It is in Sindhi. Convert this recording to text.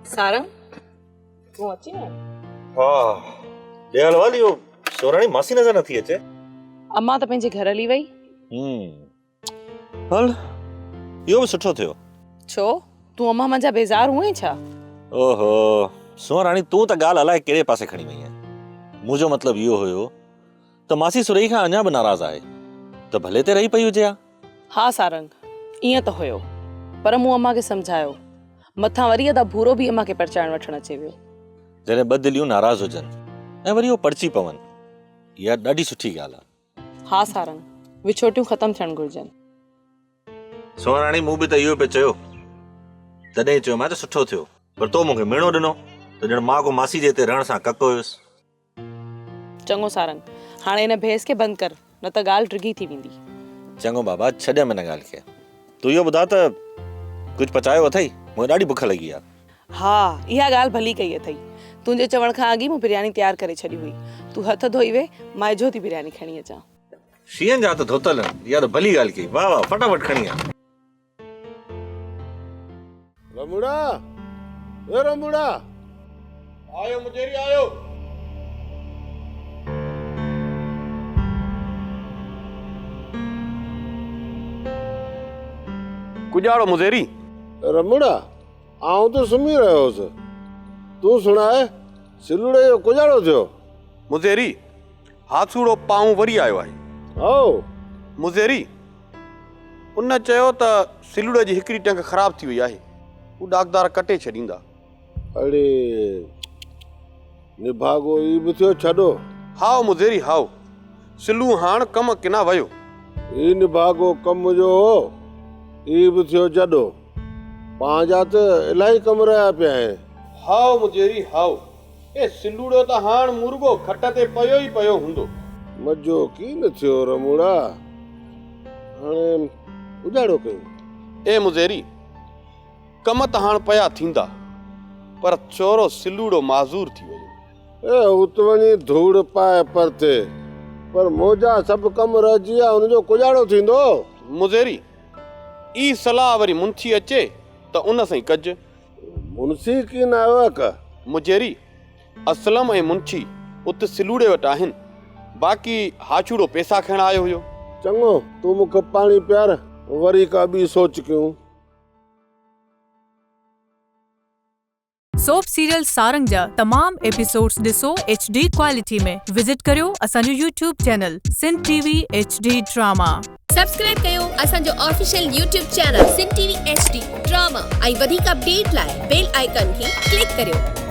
سارنگ، تون اچين ويو؟ ها، ڏي حال احوال، اهو سوراڻي ماسي نظر نٿي اچي. امان ته پنهنجي گهر هلي وئي. هل، اهو به سٺو ٿيو. ڇو، تون امان منجهان بيزار هئين ڇا؟ اوهو، سوراڻي تون ته ڳالهه الائي ڪهڙي پاسي کڻي وئين. منهنجو مطلب اهو هيو ته ماسي سرهي کان اڃا به ناراض آهي ته ڀلي تي رهي پئي هجي ها. ها سارنگ، ائين ته هيو، پر مون امان کي سمجهايو. مٿان وري ادا ڀورو به امان کي پرچائڻ وٺڻ اچي ويو. جڏهن ٻه دليون ناراض هجن ۽ وري اهو پرچي پون، اها ڏاڍي سٺي ڳالهه آهي. ها سارنگ، وڇوٽيون ختم ٿيڻ گهرجن. سونهن راڻي مون به ته اهو پئي چيو. تڏهن ئي چيومانء ته سٺو ٿيو. پر تو مون کي ميڻو ڏنو ته ڄڻ مان ڪو ماسي جي هتي رهڻ سان ڪڪ هيس. چڱو سارنگ، هاڻي ان بحث کي بند ڪر، نه ته ڳالهه ڊگهي ٿي ويندي. چڱو بابا، ڇڏيم ان ڳالهه کي. تون اهو ٻڌاء ته ڪجهه پچايو اٿئي؟ مون کي ڏاڍي بک لڳي آهي. ها، اها ڳالهه ڀلي ڪئي اٿئي. تنهنجي چوڻ کان اڳ ئي مون برياني تيار ڪري ڇڏي هئي. تون هٿ ڌوئي ويهه، مان اجهو ٿي برياني کڻي اچان. شينهن جا هٿ ڌوتل آهن، اها ته ڀلي ڳالهه ڪئي. واهه واهه، فٽافٽ کڻي آ. رموڙا، اي رموڙا! آيو مجيري آيو. ڪڄاڙو مزيري. رموڙا، آئون ته سمهي رهيو هوس. تون سڻاء، سلوڙي جو ڪڄاڙو ٿيو؟ مزيري، هاٿوڙو پائون وري آيو آهي. هائو. مزيري، ان چيو ته سلوڙي جي هڪڙي ٽنگ خراب ٿي وئي آهي، هو ڏاڪدار ڪٽي ڇڏيندا. اڙي، نڀاڳو ئي به ٿيو ڇڏو. هائو مزيري هائو، سلو هاڻ ڪم ڪنا ويو. هي نڀاڳو ڪم جو هو، ئي به ٿيو جڏو. پنهنجا ته الاهي ڪم رهيا پيا آهن. هائو مجيري هائو، اي سلوڙو ته هاڻ مورڳو کٽ تي پيو ئي پيو هوندو. مزو ڪين نه ٿيو رموڙا، هاڻي اجاڙو ڪيون. اي مجيري، ڪم ته هاڻ پيا ٿيندا، پر ٿورو سلوڙو معذور ٿي ويو. اي ات وڃي ڌوڙ پائي پرتي، پر منهنجا سڀ ڪم رهجي ويا، ان جو ڪجاڙو ٿيندو؟ مجيري، اي صلاح وري منشي اچي ته ان سين ڪج. منشي ڪين آيو آ ڪا؟ مجيري، اسلم ۽ منشي ات سلوڙي وٽ آهن، باقي هاڇوڙو پيسا کڻڻ آيو هيو. چڱو، تون مون کي پاڻي پيار، وري ڪا ٻي سوچ ڪيون. سوپ سيريل سارنگ جا تمام ايپيسوڊز ڏسو ايڇ ڊي ڪوالٽي ۾ وزٽ ڪريو اسان جو YouTube channel Sindh T V H D drama. Subscribe ڪيو اسان جو official YouTube channel Sindh T V H D drama ۽ وڌيڪ اپڊيٽ لاء بيل آئيڪان کي ڪلڪ ڪريو.